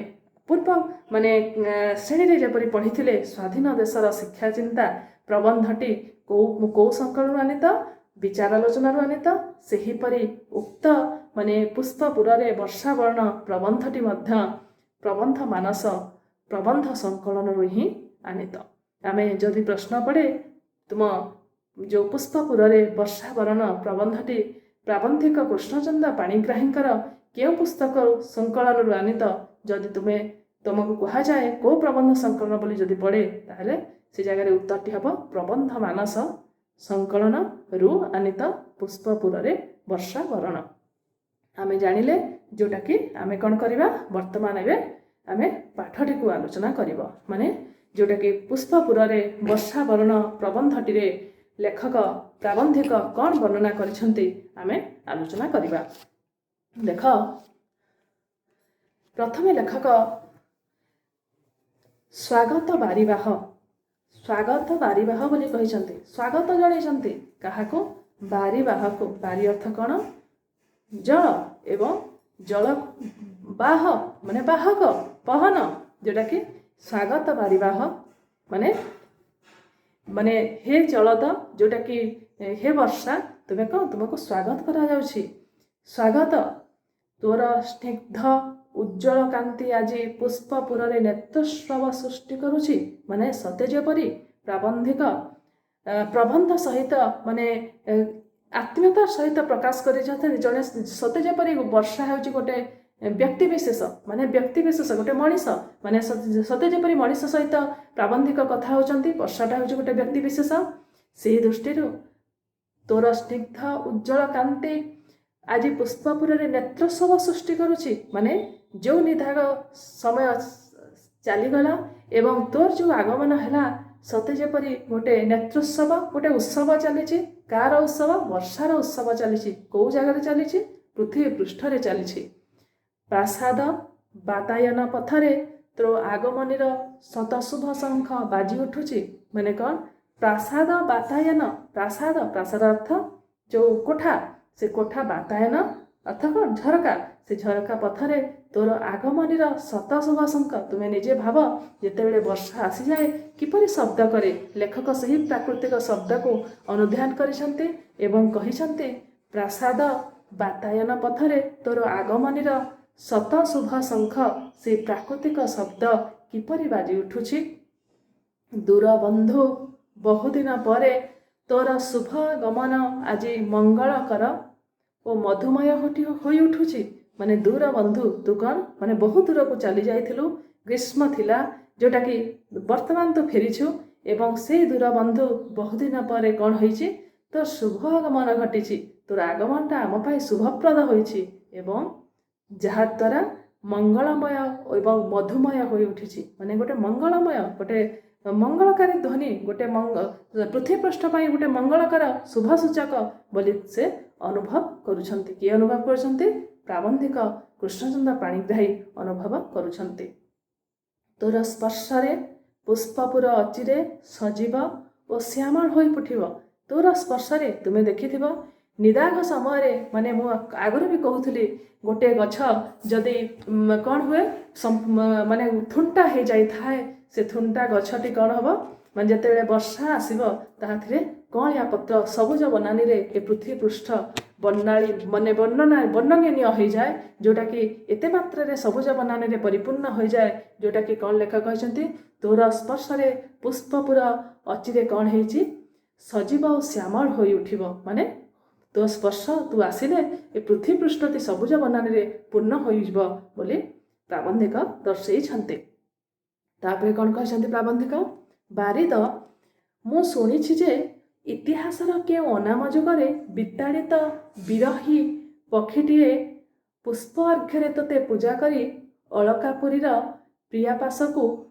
ପୂର୍ବ ମାନେ ଶ୍ରେଣୀରେ ଯେପରି ପଢ଼ିଥିଲେ, ସ୍ୱାଧୀନ ଦେଶର ଶିକ୍ଷା ଚିନ୍ତା ପ୍ରବନ୍ଧଟି କେଉଁ ସଂକଳନରୁ ଆନିତ? ବିଚାର ଆଲୋଚନାରୁ ଆନିତ। ସେହିପରି ଉକ୍ତ ମାନେ ପୁଷ୍ପପୁରରେ ବର୍ଷାବରଣ ପ୍ରବନ୍ଧଟି ମଧ୍ୟ ପ୍ରବନ୍ଧ ମାନସ ପ୍ରବନ୍ଧ ସଂକଳନରୁ ହିଁ ଆନିତ। ଆମେ ଯଦି ପ୍ରଶ୍ନ ପଡ଼େ, ତୁମ ଯେଉଁ ପୁଷ୍ପପୁରରେ ବର୍ଷାବରଣ ପ୍ରବନ୍ଧଟି ପ୍ରାବନ୍ଧିକ କୃଷ୍ଣଚନ୍ଦ୍ର ପାଣିଗ୍ରାହୀଙ୍କର କେଉଁ ପୁସ୍ତକ ସଂକଳନରୁ ଆନିତ, ଯଦି ତୁମକୁ କୁହାଯାଏ କେଉଁ ପ୍ରବନ୍ଧ ସଂକଳନ ବୋଲି ଯଦି ପଡ଼େ, ତାହେଲେ ସେ ଜାଗାରେ ଉତ୍ତରଟି ହେବ ପ୍ରବନ୍ଧ ମାନସ ସଂକଳନରୁ ଆନିତ ପୁଷ୍ପପୁରରେ ବର୍ଷାବରଣ। ଆମେ ଜାଣିଲେ, ଯେଉଁଟାକି ଆମେ କ'ଣ କରିବା, ବର୍ତ୍ତମାନ ଏବେ ଆମେ ପାଠଟିକୁ ଆଲୋଚନା କରିବ। ମାନେ ଯେଉଁଟାକି ପୁଷ୍ପପୁରରେ ବର୍ଷାବରଣ ପ୍ରବନ୍ଧଟିରେ ଲେଖକ ପ୍ରାବନ୍ଧିକ କ'ଣ ବର୍ଣ୍ଣନା କରିଛନ୍ତି, ଆମେ ଆଲୋଚନା କରିବା। ଦେଖ, ପ୍ରଥମେ ଲେଖକ ସ୍ୱାଗତ ବାରିବାହ, ସ୍ୱାଗତ ବାରିବାହ ବୋଲି କହିଛନ୍ତି। ସ୍ୱାଗତ ଜଣାଇଛନ୍ତି କାହାକୁ? ବାରିବାହକୁ। ବାରି ଅର୍ଥ କ'ଣ? ଜଳ, ଏବଂ ଜଳ ବାହ ମାନେ ବାହକ, ବହନ, ଯେଉଁଟାକି ସ୍ୱାଗତ ବାରିବାହ ମାନେ ହେ ଜଳଦ, ଯେଉଁଟାକି ହେ ବର୍ଷା, ତୁମେ କ'ଣ, ତୁମକୁ ସ୍ୱାଗତ କରାଯାଉଛି। ସ୍ୱାଗତ। ତୋର ସ୍ନିଗ୍ଧ ଉଜ୍ଜଳ କାନ୍ତି ଆଜି ପୁଷ୍ପପୁରରେ ନେତ୍ରୋତ୍ସବ ସୃଷ୍ଟି କରୁଛି। ମାନେ ସତେ ଯେପରି ପ୍ରାବନ୍ଧିକ ପ୍ରବନ୍ଧ ସହିତ ମାନେ ଆତ୍ମୀୟତା ସହିତ ପ୍ରକାଶ କରିଛନ୍ତି ଜଣେ, ସତେ ଯେପରି ବର୍ଷା ହେଉଛି ଗୋଟେ ବ୍ୟକ୍ତି ବିଶେଷ, ମାନେ ବ୍ୟକ୍ତି ବିଶେଷ ଗୋଟେ ମଣିଷ, ମାନେ ସତେ ଯେପରି ମଣିଷ ସହିତ ପ୍ରାବନ୍ଧିକ କଥା ହେଉଛନ୍ତି। ବର୍ଷାଟା ହେଉଛି ଗୋଟେ ବ୍ୟକ୍ତି ବିଶେଷ। ସେହି ଦୃଷ୍ଟିରୁ ତୋର ସ୍ନିଗ୍ଧ ଉଜ୍ଜଳ କାନ୍ତି ଆଜି ପୁଷ୍ପପୁରରେ ନେତ୍ରୋତ୍ସବ ସୃଷ୍ଟି କରୁଛି। ମାନେ ଯେଉଁ ନିଦାଘ ସମୟ ଚାଲିଗଲା ଏବଂ ତୋର ଯେଉଁ ଆଗମନ ହେଲା, ସତେ ଯେପରି ଗୋଟେ ନେତ୍ରୋତ୍ସବ, ଗୋଟେ ଉତ୍ସବ ଚାଲିଛି। କାହାର ଉତ୍ସବ? ବର୍ଷାର ଉତ୍ସବ ଚାଲିଛି। କେଉଁ ଜାଗାରେ ଚାଲିଛି? ପୃଥିବୀ ପୃଷ୍ଠରେ ଚାଲିଛି। ପ୍ରାସାଦ ବାତାୟନ ପଥରେ ତୋ ଆଗମନୀର ଶତଶୁଭ ଶଙ୍ଖ ବାଜି ଉଠୁଛି। ମାନେ କ'ଣ? ପ୍ରାସାଦ ବାତାୟନ, ପ୍ରାସାଦ, ପ୍ରାସାଦ ଅର୍ଥ ଯେଉଁ କୋଠା, ସେ କୋଠା, ବାତାୟନ ଅର୍ଥ କ'ଣ? ଝରକା। ସେ ଝରକା ପଥରେ ତୋର ଆଗମନୀର ଶତଶୁଭ ଶଙ୍ଖ। ତୁମେ ନିଜେ ଭାବ, ଯେତେବେଳେ ବର୍ଷା ଆସିଯାଏ କିପରି ଶବ୍ଦ କରେ। ଲେଖକ ସେହି ପ୍ରାକୃତିକ ଶବ୍ଦକୁ ଅନୁଧ୍ୟାନ କରିଛନ୍ତି ଏବଂ କହିଛନ୍ତି, ପ୍ରାସାଦ ବାତାୟନ ପଥରେ ତୋର ଆଗମନୀର ଶତ ଶୁଭ ଶଙ୍ଖ, ସେ ପ୍ରାକୃତିକ ଶବ୍ଦ କିପରି ବାଜି ଉଠୁଛି। ଦୂର ବନ୍ଧୁ, ବହୁଦିନ ପରେ ତୋର ଶୁଭ ଗମନ ଆଜି ମଙ୍ଗଳକର ଓ ମଧୁମୟ ହୋଇ ଉଠୁଛି। ମାନେ ଦୂର ବନ୍ଧୁ, ତୁ କ'ଣ ମାନେ ବହୁ ଦୂରକୁ ଚାଲି ଯାଇଥିଲୁ, ଗ୍ରୀଷ୍ମ ଥିଲା, ଯେଉଁଟାକି ବର୍ତ୍ତମାନ ତୁ ଫେରିଛୁ ଏବଂ ସେଇ ଦୂର ବନ୍ଧୁ, ବହୁଦିନ ପରେ କ'ଣ ହେଇଛି? ତୋର ଶୁଭ ଆଗମନ ଘଟିଛି। ତୋର ଆଗମନଟା ଆମ ପାଇଁ ଶୁଭପ୍ରଦ ହୋଇଛି ଏବଂ ଯାହାଦ୍ୱାରା ମଙ୍ଗଳମୟ ଏବଂ ମଧୁମୟ ହୋଇ ଉଠିଛି। ମାନେ ଗୋଟେ ମଙ୍ଗଳମୟ, ଗୋଟେ ମଙ୍ଗଳକାରୀ ଧ୍ୱନି, ଗୋଟେ ପୃଥିବୀ ପୃଷ୍ଠ ପାଇଁ ଗୋଟେ ମଙ୍ଗଳକର ଶୁଭ ସୂଚକ ବୋଲି ସେ ଅନୁଭବ କରୁଛନ୍ତି। କିଏ ଅନୁଭବ କରୁଛନ୍ତି? ପ୍ରାବନ୍ଧିକ କୃଷ୍ଣଚନ୍ଦ୍ର ପାଣିଗ୍ରାହୀ ଅନୁଭବ କରୁଛନ୍ତି। ତୋର ସ୍ପର୍ଶରେ ପୁଷ୍ପପୁର ଅଚିରେ ସଜୀବ ଓ ଶ୍ୟାମଳ ହୋଇ ଉଠିବ। ତୋର ସ୍ପର୍ଶରେ, ତୁମେ ଦେଖିଥିବ ନିଦାଘ ସମୟରେ, ମାନେ ମୁଁ ଆଗରୁ ବି କହୁଥିଲି, ଗୋଟେ ଗଛ ଯଦି କ'ଣ ହୁଏ, ମାନେ ଥୁଣ୍ଟା ହେଇଯାଇଥାଏ, ସେ ଥୁଣ୍ଟା ଗଛଟି କ'ଣ ହେବ? ମାନେ ଯେତେବେଳେ ବର୍ଷା ଆସିବ, ତାହାଥିରେ କଅଁଳିଆ ପତ୍ର, ସବୁଜ ବନାନୀରେ ଏ ପୃଥିବୀ ପୃଷ୍ଠ ବର୍ଣ୍ଣାଳୀ ମାନେ ବର୍ଣ୍ଣନା ବର୍ଣ୍ଣନୀୟ ହୋଇଯାଏ, ଯେଉଁଟାକି ଏତେ ମାତ୍ରାରେ ସବୁଜ ବନାନୀରେ ପରିପୂର୍ଣ୍ଣ ହୋଇଯାଏ, ଯେଉଁଟାକି କ'ଣ ଲେଖକ କହିଛନ୍ତି, ତୋର ସ୍ପର୍ଶରେ ପୁଷ୍ପପୁର ଅଚିରେ କ'ଣ ହେଇଛି? ସଜୀବ ଓ ଶ୍ୟାମଳ ହୋଇ ଉଠିବ। ମାନେ ତୋ ସ୍ପର୍ଶ, ତୁ ଆସିଲେ ଏ ପୃଥିବୀ ପୃଷ୍ଠଟି ସବୁଜ ବନାନୀରେ ପୂର୍ଣ୍ଣ ହୋଇଯିବ ବୋଲି ପ୍ରାବନ୍ଧିକ ଦର୍ଶେଇଛନ୍ତି। ତାପରେ କ'ଣ କହିଛନ୍ତି ପ୍ରାବନ୍ଧିକ? ବାରିଦ, ମୁଁ ଶୁଣିଛି ଯେ ଇତିହାସର କେଉଁ ଅନାମ ଯୁଗରେ ବିତାଡ଼ିତ ବିରହୀ ପକ୍ଷୀଟିଏ ପୁଷ୍ପ ଅର୍ଘ୍ୟରେ ତୋତେ ପୂଜା କରି ଅଳକାପୁରୀର ପ୍ରିୟାପାଶକୁ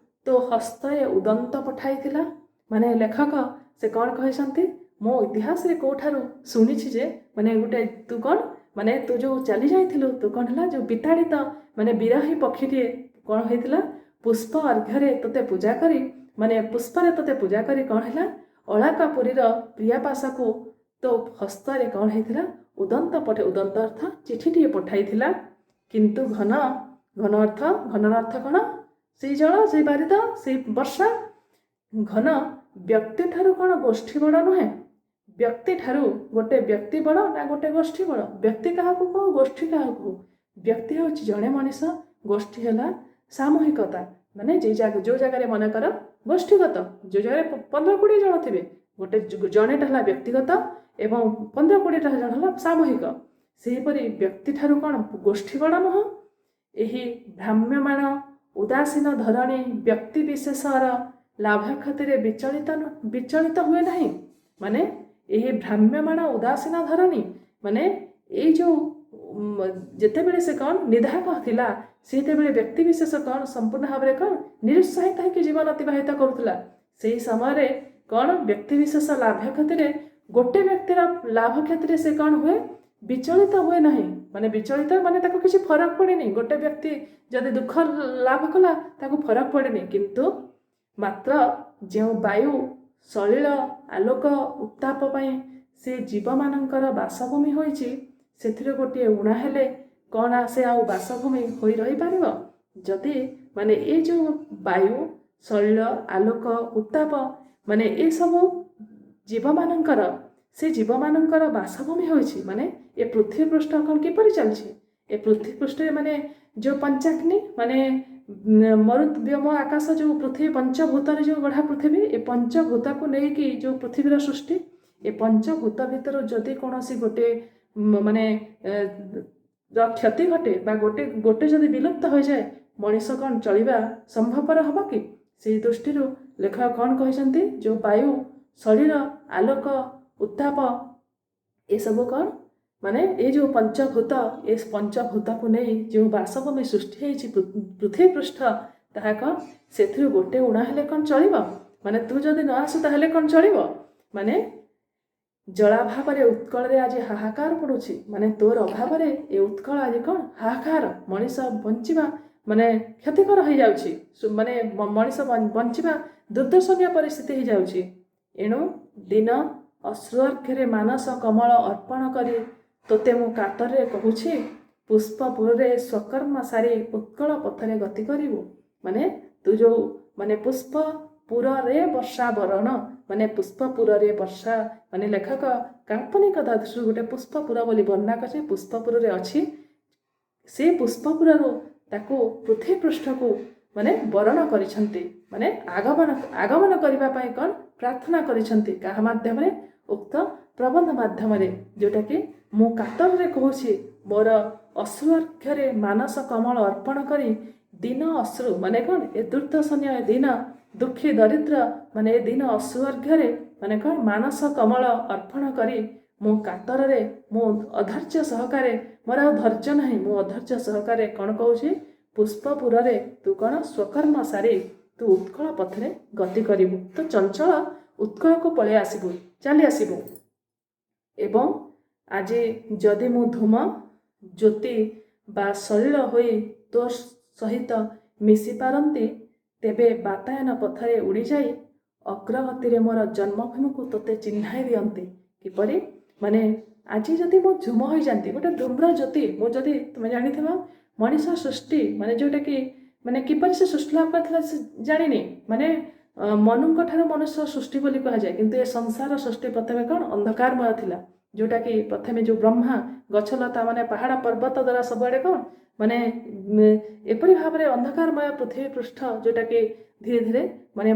ତୋ ହସ୍ତରେ ଉଦନ୍ତ ପଠାଇଥିଲା। ମାନେ ଲେଖକ ସେ କ'ଣ କହିଛନ୍ତି? ମୁଁ ଇତିହାସରେ କେଉଁଠାରୁ ଶୁଣିଛି ଯେ ମାନେ ଗୋଟେ ତୁ କ'ଣ ମାନେ ତୁ ଯେଉଁ ଚାଲି ଯାଇଥିଲୁ, ତୁ କ'ଣ ହେଲା, ଯେଉଁ ବିତାଡ଼ିତ ମାନେ ବିରହୀ ପକ୍ଷୀଟିଏ କ'ଣ ହେଇଥିଲା, ପୁଷ୍ପ ଅର୍ଘ୍ୟରେ ତୋତେ ପୂଜା କରି, ମାନେ ପୁଷ୍ପରେ ତୋତେ ପୂଜା କରି କ'ଣ ହେଲା, ଅଳାକାପୁରୀର ପ୍ରିୟାପାଶକୁ ତୋ ହସ୍ତରେ କ'ଣ ହେଇଥିଲା, ଉଦନ୍ତ ପଠେ, ଉଦନ୍ତ ଅର୍ଥ ଚିଠିଟିଏ ପଠାଇଥିଲା। କିନ୍ତୁ ଘନ, ଘନ ଅର୍ଥ, ଘନର ଅର୍ଥ କ'ଣ? ସେଇ ଜଳ, ସେଇ ବାରିଦ, ସେଇ ବର୍ଷା। ଘନ, ବ୍ୟକ୍ତିଠାରୁ କ'ଣ ଗୋଷ୍ଠୀ ବଡ଼ ନୁହେଁ? ବ୍ୟକ୍ତିଠାରୁ ଗୋଟେ ବ୍ୟକ୍ତି ବଡ଼ ନା ଗୋଟେ ଗୋଷ୍ଠୀ ବଡ଼? ବ୍ୟକ୍ତି କାହାକୁ କହୁ, ଗୋଷ୍ଠୀ କାହାକୁ କହୁ? ବ୍ୟକ୍ତି ହେଉଛି ଜଣେ ମଣିଷ, ଗୋଷ୍ଠୀ ହେଲା ସାମୂହିକତା। ମାନେ ଯେ ଯେଉଁ ଜାଗାରେ ମନେକର ଗୋଷ୍ଠୀଗତ, ଯେଉଁ ଜାଗାରେ 15 20 ଜଣ ଥିବେ, ଗୋଟେ ଜଣେଟା ହେଲା ବ୍ୟକ୍ତିଗତ ଏବଂ 15 20ଟା ଜଣ ହେଲା ସାମୂହିକ। ସେହିପରି ବ୍ୟକ୍ତିଠାରୁ କ'ଣ ଗୋଷ୍ଠୀ ବଡ଼ ନୁହଁ? ଏହି ଭ୍ରାମ୍ୟମାଣ ଉଦାସୀନ ଧରଣୀ ବ୍ୟକ୍ତି ବିଶେଷର ଲାଭ କ୍ଷତିରେ ବିଚଳିତ ହୁଏ ନାହିଁ। ମାନେ ଏହି ଭ୍ରାମ୍ୟମାଣ ଉଦାସୀନ ଧରଣୀ, ମାନେ ଏଇ ଯେଉଁ ଯେତେବେଳେ ସେ କ'ଣ ନିଦାଘ ଥିଲା, ସେତେବେଳେ ବ୍ୟକ୍ତିବିଶେଷ କ'ଣ ସମ୍ପୂର୍ଣ୍ଣ ଭାବରେ କ'ଣ ନିରୁତ୍ସାହିତ ହେଇକି ଜୀବନ ଅତିବାହିତ କରୁଥିଲା। ସେହି ସମୟରେ କ'ଣ ବ୍ୟକ୍ତିବିଶେଷ ଲାଭ କ୍ଷତିରେ, ଗୋଟେ ବ୍ୟକ୍ତିର ଲାଭ କ୍ଷତିରେ ସେ କ'ଣ ହୁଏ? ବିଚଳିତ ହୁଏ ନାହିଁ। ମାନେ ବିଚଳିତ ମାନେ ତାକୁ କିଛି ଫରକ ପଡ଼େନି। ଗୋଟେ ବ୍ୟକ୍ତି ଯଦି ଦୁଃଖ ଲାଭ କଲା, ତାକୁ ଫରକ ପଡ଼େନି। କିନ୍ତୁ ମାତ୍ର ଯେଉଁ ବାୟୁ, ସଲିଳ, ଆଲୋକ, ଉତ୍ତାପ ପାଇଁ ସେ ଜୀବମାନଙ୍କର ବାସଭୂମି ହୋଇଛି, ସେଥିରେ ଗୋଟିଏ ଊଣା ହେଲେ କ'ଣ ସେ ଆଉ ବାସଭୂମି ହୋଇ ରହିପାରିବ? ଯଦି ମାନେ ଏ ଯେଉଁ ବାୟୁ, ସଲିଳ, ଆଲୋକ, ଉତ୍ତାପ, ମାନେ ଏସବୁ ଜୀବମାନଙ୍କର, ସେ ଜୀବମାନଙ୍କର ବାସଭୂମି ହୋଇଛି, ମାନେ ଏ ପୃଥିବୀ ପୃଷ୍ଠ କ'ଣ କିପରି ଚାଲିଛି? ଏ ପୃଥିବୀ ପୃଷ୍ଠରେ ମାନେ ଯେଉଁ ପଞ୍ଚାଗ୍ନି, ମାନେ ମରୁତ, ବ୍ୟୋମ, ଆକାଶ, ଯେଉଁ ପୃଥିବୀ ପଞ୍ଚଭୂତରେ ଯେଉଁ ଗଢ଼ା ପୃଥିବୀ, ଏ ପଞ୍ଚଭୂତକୁ ନେଇକି ଯେଉଁ ପୃଥିବୀର ସୃଷ୍ଟି, ଏ ପଞ୍ଚଭୂତ ଭିତରୁ ଯଦି କୌଣସି ଗୋଟେ ମାନେ ର କ୍ଷତି ଘଟେ ବା ଗୋଟେ ଗୋଟେ ଯଦି ବିଲୁପ୍ତ ହୋଇଯାଏ, ମଣିଷ କ'ଣ ଚଳିବା ସମ୍ଭବପର ହେବ କି? ସେଇ ଦୃଷ୍ଟିରୁ ଲେଖକ କ'ଣ କହିଛନ୍ତି? ଯେଉଁ ବାୟୁ, ସଲିଳ, ଆଲୋକ, ଉତ୍ତାପ, ଏସବୁ କ'ଣ ମାନେ ଏଇ ଯେଉଁ ପଞ୍ଚଭୂତ, ଏ ପଞ୍ଚଭୂତକୁ ନେଇ ଯେଉଁ ବାସଭୂମି ସୃଷ୍ଟି ହେଇଛି ପୃଥିବୀ ପୃଷ୍ଠ, ତାହା କ'ଣ ସେଥିରୁ ଗୋଟେ ଊଣା ହେଲେ କ'ଣ ଚଳିବ? ମାନେ ତୁ ଯଦି ନ ଆସୁ ତାହେଲେ କ'ଣ ଚଳିବ? ମାନେ ଜଳାଭାବରେ ଉତ୍କଳରେ ଆଜି ହାହାକାର ପଡ଼ୁଛି। ମାନେ ତୋର ଅଭାବରେ ଏ ଉତ୍କଳ ଆଜି କ'ଣ ହାହାକାର, ମଣିଷ ବଞ୍ଚିବା ମାନେ କ୍ଷତିକର ହେଇଯାଉଛି, ମାନେ ମଣିଷ ବଞ୍ଚିବା ଦୁର୍ଦର୍ଶନୀୟ ପରିସ୍ଥିତି ହେଇଯାଉଛି। ଏଣୁ ଦିନ ଅଶ୍ରୁଅର୍ଘ୍ୟରେ ମାନସ କମଳ ଅର୍ପଣ କରି ତୋତେ ମୁଁ କାତରରେ କହୁଛି, ପୁଷ୍ପପୁରରେ ସ୍ୱକର୍ମ ସାରି ଉତ୍କଳ ପଥରେ ଗତି କରିବୁ। ମାନେ ତୁ ଯେଉଁ ମାନେ ପୁଷ୍ପପୁରରେ ବର୍ଷା ବରଣ, ମାନେ ପୁଷ୍ପପୁରରେ ବର୍ଷା, ମାନେ ଲେଖକ କାଳ୍ପନିକତା ଦୃଷ୍ଟିରୁ ଗୋଟେ ପୁଷ୍ପପୁର ବୋଲି ବର୍ଣ୍ଣନା କରିଛି। ପୁଷ୍ପପୁରରେ ଅଛି, ସେ ପୁଷ୍ପପୁରରୁ ତାକୁ ପୃଥିବୀ ପୃଷ୍ଠକୁ ମାନେ ବରଣ କରିଛନ୍ତି, ମାନେ ଆଗମନ କରିବା ପାଇଁ କ'ଣ ପ୍ରାର୍ଥନା କରିଛନ୍ତି। କାହା ମାଧ୍ୟମରେ? ଉକ୍ତ ପ୍ରବନ୍ଧ ମାଧ୍ୟମରେ, ଯେଉଁଟାକି ମୁଁ କାତରରେ କହୁଛି, ମୋର ଅଶ୍ରୁଅର୍ଘ୍ୟରେ ମାନସ କମଳ ଅର୍ପଣ କରି ଦିନ ଅଶ୍ରୁ, ମାନେ କ'ଣ ଏ ଦୁର୍ଦଶନୀୟ, ଏ ଦିନ ଦୁଃଖୀ ଦରିଦ୍ର, ମାନେ ଏ ଦିନ ଅଶ୍ରୁଅର୍ଘ୍ୟରେ ମାନେ କ'ଣ ମାନସ କମଳ ଅର୍ପଣ କରି ମୁଁ କାତରରେ, ମୁଁ ଅଧୈର୍ଯ୍ୟ ସହକାରେ, ମୋର ଆଉ ଧୈର୍ଯ୍ୟ ନାହିଁ, ମୁଁ ଅଧୈର୍ଯ୍ୟ ସହକାରେ କ'ଣ କହୁଛି? ପୁଷ୍ପପୁରରେ ତୁ କ'ଣ ସ୍ୱକର୍ମ ସାରି ତୁ ଉତ୍କଳ ପଥରେ ଗତି କରିବୁ, ତୁ ଚଞ୍ଚଳ ଉତ୍କଳକୁ ପଳେଇ ଆସିବୁ, ଚାଲି ଆସିବୁ। ଏବଂ ଆଜି ଯଦି ମୁଁ ଧୂମ, ଜ୍ୟୋତି ବା ସଲିଳ ହୋଇ ତୋ ସହିତ ମିଶି ପାରନ୍ତି, ତେବେ ବାତାୟନ ପଥରେ ଉଡ଼ିଯାଇ ଅଗ୍ରଗତିରେ ମୋର ଜନ୍ମଭୂମିକୁ ତୋତେ ଚିହ୍ନାଇ ଦିଅନ୍ତି। କିପରି? ମାନେ ଆଜି ଯଦି ମୁଁ ଝୁମ ହୋଇଯାନ୍ତି, ଗୋଟେ ଧୂମ୍ର ଜ୍ୟୋତି ମୁଁ ଯଦି, ତୁମେ ଜାଣିଥିବ ମଣିଷ ସୃଷ୍ଟି ମାନେ ଯେଉଁଟାକି ମାନେ କିପରି ସେ ସୃଷ୍ଟି ଲାଭ କରିଥିଲା ସେ ଜାଣିନି। ମାନେ ମନୁଙ୍କ ଠାରୁ ମନୁଷ୍ୟ ସୃଷ୍ଟି ବୋଲି କୁହାଯାଏ, କିନ୍ତୁ ଏ ସଂସାର ସୃଷ୍ଟି ପ୍ରଥମେ କ'ଣ ଅନ୍ଧକାରମୟ ଥିଲା, ଯେଉଁଟାକି ପ୍ରଥମେ ଯେଉଁ ବ୍ରହ୍ମା ଗଛଲତା ମାନେ ପାହାଡ଼ ପର୍ବତ ଦ୍ୱାରା ସବୁଆଡ଼େ କ'ଣ ମାନେ ଏପରି ଭାବରେ ଅନ୍ଧକାରମୟ ପୃଥିବୀ ପୃଷ୍ଠ, ଯେଉଁଟାକି ଧୀରେ ଧୀରେ ମାନେ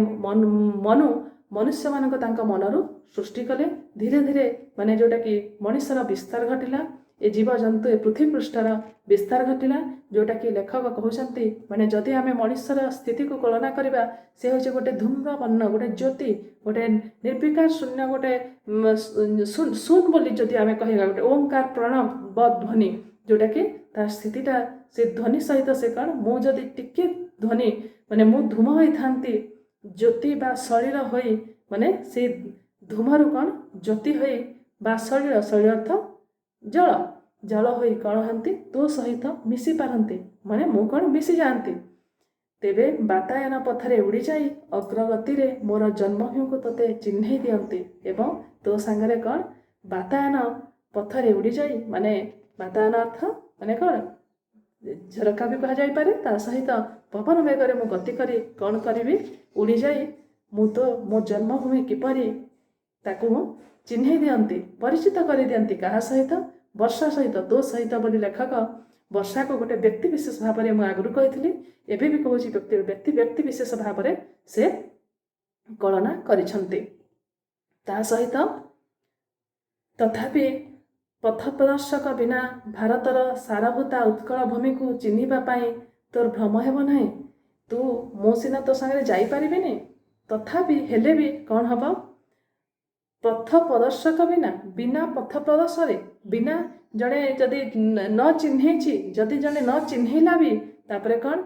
ମନୁ ମନୁଷ୍ୟମାନଙ୍କ ତାଙ୍କ ମନରୁ ସୃଷ୍ଟି କଲେ। ଧୀରେ ଧୀରେ ମାନେ ଯେଉଁଟାକି ମଣିଷର ବିସ୍ତାର ଘଟିଲା, ଏ ଜୀବଜନ୍ତୁ ଏ ପୃଥିବୀ ପୃଷ୍ଠର ବିସ୍ତାର ଘଟିଲା। ଯେଉଁଟାକି ଲେଖକ କହୁଛନ୍ତି, ମାନେ ଯଦି ଆମେ ମଣିଷର ସ୍ଥିତିକୁ କଳନା କରିବା, ସେ ହେଉଛି ଗୋଟେ ଧୂମ୍ର ବର୍ଣ୍ଣ, ଗୋଟେ ଜ୍ୟୋତି, ଗୋଟେ ନିର୍ବିକାର ଶୂନ୍ୟ, ଗୋଟେ ଶୂନ ବୋଲି ଯଦି ଆମେ କହିବା, ଗୋଟେ ଓଙ୍କାର ପ୍ରଣବ ଧ୍ୱନି, ଯେଉଁଟାକି ତାର ସ୍ଥିତିଟା ସେ ଧ୍ୱନି ସହିତ ସେ କ'ଣ, ମୁଁ ଯଦି ଟିକେ ଧ୍ୱନି ମାନେ ମୁଁ ଧୂମ ହୋଇଥାନ୍ତି, ଜ୍ୟୋତି ବା ସଲିଳ ହୋଇ, ମାନେ ସେ ଧୂମରୁ କ'ଣ ଜ୍ୟୋତି ହୋଇ ବା ସଲିଳ, ସଲିଳ ଅର୍ଥ ଜଳ, ଜଳ ହୋଇ କ'ଣ ହୁଅନ୍ତି? ତୋ ସହିତ ମିଶି ପାରନ୍ତି, ମାନେ ମୁଁ କ'ଣ ମିଶି ଯାଆନ୍ତି, ତେବେ ବାତାୟନ ପଥରେ ଉଡ଼ିଯାଇ ଅଗ୍ରଗତିରେ ମୋର ଜନ୍ମଭୂମିକୁ ତୋତେ ଚିହ୍ନେଇ ଦିଅନ୍ତି। ଏବଂ ତୋ ସାଙ୍ଗରେ କ'ଣ ବାତାୟନ ପଥରେ ଉଡ଼ିଯାଇ, ମାନେ ବାତାୟନ ଅର୍ଥ ମାନେ କ'ଣ ଝରକା ବି କୁହାଯାଇପାରେ, ତା ସହିତ ପବନ ବେଗରେ ମୁଁ ଗତି କରି କ'ଣ କରିବି? ଉଡ଼ିଯାଇ ମୁଁ ତ ମୋ ଜନ୍ମଭୂମି କିପରି ତାକୁ ମୁଁ ଚିହ୍ନେଇ ଦିଅନ୍ତି, ପରିଚିତ କରିଦିଅନ୍ତି। କାହା ସହିତ? ବର୍ଷା ସହିତ, ତୋ ସହିତ ବୋଲି ଲେଖକ ବର୍ଷାକୁ ଗୋଟେ ବ୍ୟକ୍ତି ବିଶେଷ ଭାବରେ, ମୁଁ ଆଗରୁ କହିଥିଲି, ଏବେ ବି କହୁଛି, ବ୍ୟକ୍ତି ବିଶେଷ ଭାବରେ ସେ କଳନା କରିଛନ୍ତି। ତା ସହିତ ତଥାପି ପଥ ପ୍ରଦର୍ଶକ ବିନା ଭାରତର ସାରଭୂତା ଉତ୍କଳ ଭୂମିକୁ ଚିହ୍ନିବା ପାଇଁ ତୋର ଭ୍ରମ ହେବ ନାହିଁ। ତୁ ମୁଁ ସିନା ତୋ ସାଙ୍ଗରେ ଯାଇପାରିବିନି, ତଥାପି ହେଲେ ବି କ'ଣ ହେବ? ପଥ ପ୍ରଦର୍ଶକ ବିନା, ବିନା ପଥ ପ୍ରଦର୍ଶରେ, ବିନା ଜଣେ ଯଦି ନ ଚିହ୍ନେଇଛି, ଯଦି ଜଣେ ନ ଚିହ୍ନେଇଲା ବି, ତାପରେ କ'ଣ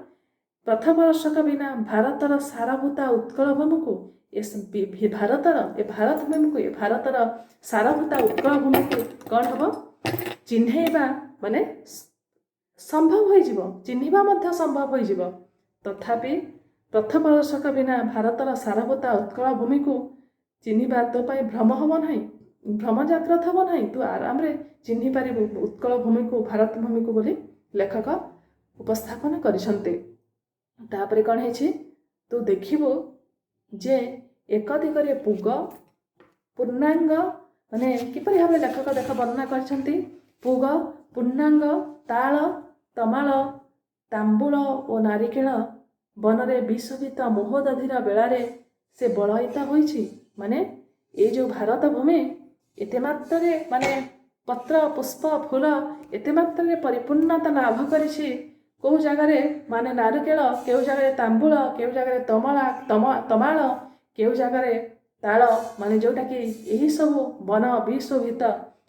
ପଥ ପ୍ରଦର୍ଶକ ବିନା ଭାରତର ସାରଭୂତା ଉତ୍କଳ ଭୂମିକୁ, ଏ ଭାରତର ଏ ଭାରତ ଭୂମିକୁ, ଏ ଭାରତର ସାରଭୂତା ଉତ୍କଳ ଭୂମିକୁ କ'ଣ ହେବ? ଚିହ୍ନେଇବା ମାନେ ସମ୍ଭବ ହୋଇଯିବ, ଚିହ୍ନିବା ମଧ୍ୟ ସମ୍ଭବ ହୋଇଯିବ। ତଥାପି ପଥ ପ୍ରଦର୍ଶକ ବିନା ଭାରତର ସାରବତ୍ତା ଉତ୍କଳ ଭୂମିକୁ ଚିହ୍ନିବା ତୋ ପାଇଁ ଭ୍ରମ ହେବ ନାହିଁ, ଭ୍ରମ ଜାଗ୍ରତ ହେବ ନାହିଁ। ତୁ ଆରାମରେ ଚିହ୍ନି ପାରିବୁ ଉତ୍କଳ ଭୂମିକୁ, ଭାରତ ଭୂମିକୁ ବୋଲି ଲେଖକ ଉପସ୍ଥାପନ କରିଛନ୍ତି। ତାପରେ କ'ଣ ହେଇଛି? ତୁ ଦେଖିବୁ ଯେ ଏକ ଦିଗରେ ପୁଗ ପୂର୍ଣ୍ଣାଙ୍ଗ, ମାନେ କିପରି ଭାବରେ ଲେଖକ ଦେଖ ବର୍ଣ୍ଣନା କରିଛନ୍ତି। ପୁଗ, ପୂର୍ଣ୍ଣାଙ୍ଗ, ତାଳ, ତମାଳ, ତାମ୍ବୁଳ ଓ ନାରିକେଳ ବନରେ ବିଶୋଭିତ ମହୋଦଧିର ବେଳାରେ ସେ ବଳୟିତ ହୋଇଛି। ମାନେ ଏଇ ଯେଉଁ ଭାରତ ଭୂମି ଏତେ ମାତ୍ରାରେ ମାନେ ପତ୍ର, ପୁଷ୍ପ, ଫୁଲ ଏତେ ମାତ୍ରାରେ ପରିପୂର୍ଣ୍ଣତା ଲାଭ କରିଛି, କେଉଁ ଜାଗାରେ ମାନେ ନାରିକେଳ, କେଉଁ ଜାଗାରେ ତାମ୍ବୁଳ, କେଉଁ ଜାଗାରେ ତମଳା ତମାଳ, କେଉଁ ଜାଗାରେ ତାଳ, ମାନେ ଯେଉଁଟାକି ଏହିସବୁ ବନ ବିଶୋଭିତ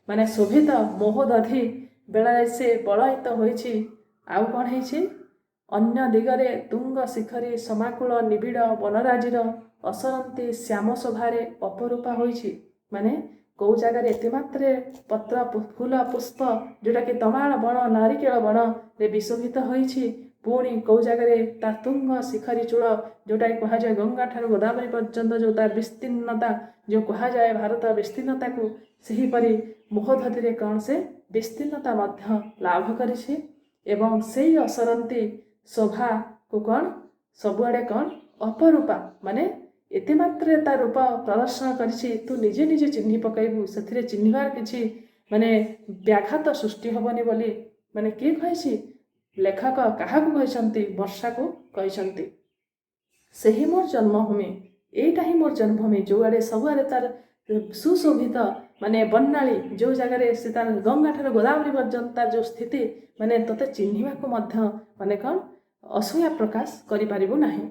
ମାନେ ଶୋଭିତ ମହୋଦଧି ବେଳାରେ ସେ ବଳୟିତ ହୋଇଛି। ଆଉ କ'ଣ ହେଇଛି? ଅନ୍ୟ ଦିଗରେ ତୁଙ୍ଗ ଶିଖରୀ ସମାକୁଳ ନିବିଡ଼ ବନରାଜିର ଅସରନ୍ତି ଶ୍ୟାମ ଶୋଭାରେ ଅପରୂପା ହୋଇଛି। ମାନେ କେଉଁ ଜାଗାରେ ଏତେ ମାତ୍ରାରେ ପତ୍ର, ଫୁଲ, ପୁଷ୍ପ, ଯେଉଁଟାକି ତମାଳ ବଣ, ନାରିକେଳ ବଣରେ ବିଶୋଭିତ ହୋଇଛି, ପୁଣି କେଉଁ ଜାଗାରେ ତା ତୁଙ୍ଗ ଶିଖରୀ ଚୂଳ, ଯେଉଁଟାକି କୁହାଯାଏ ଗଙ୍ଗା ଠାରୁ ଗୋଦାବରୀ ପର୍ଯ୍ୟନ୍ତ ଯେଉଁ ତାର ବିସ୍ତୀର୍ଣ୍ଣତା, ଯେଉଁ କୁହାଯାଏ ଭାରତ ବିସ୍ତୀର୍ଣ୍ଣତାକୁ, ସେହିପରି ମହୋଦଧିରେ କ'ଣ ସେ ବିସ୍ତୀର୍ଣ୍ଣତା ମଧ୍ୟ ଲାଭ କରିଛି ଏବଂ ସେଇ ଅସରନ୍ତି ଶୋଭାକୁ କ'ଣ ସବୁଆଡ଼େ କ'ଣ ଅପରୂପା, ମାନେ ଏତେ ମାତ୍ରାରେ ତା ରୂପ ପ୍ରଦର୍ଶନ କରିଛି, ତୁ ନିଜେ ନିଜେ ଚିହ୍ନି ପକାଇବୁ, ସେଥିରେ ଚିହ୍ନିବାର କିଛି ମାନେ ବ୍ୟାଘାତ ସୃଷ୍ଟି ହେବନି ବୋଲି ମାନେ କିଏ କହିଛି? ଲେଖକ କାହାକୁ କହିଛନ୍ତି? ବର୍ଷାକୁ କହିଛନ୍ତି। ସେହି ମୋର ଜନ୍ମଭୂମି, ଏଇଟା ହିଁ ମୋର ଜନ୍ମଭୂମି, ଯେଉଁଆଡ଼େ ସବୁଆଡ଼େ ତାର ସୁଶୋଭିତ ମାନେ ବର୍ଣ୍ଣାଳୀ, ଯେଉଁ ଜାଗାରେ ସେ ତାର ଗଙ୍ଗା ଠାରୁ ଗୋଦାବରୀ ପର୍ଯ୍ୟନ୍ତ ତାର ଯେଉଁ ସ୍ଥିତି, ମାନେ ତୋତେ ଚିହ୍ନିବାକୁ ମଧ୍ୟ ମାନେ କ'ଣ ଅସୂୟା ପ୍ରକାଶ କରିପାରିବୁ ନାହିଁ।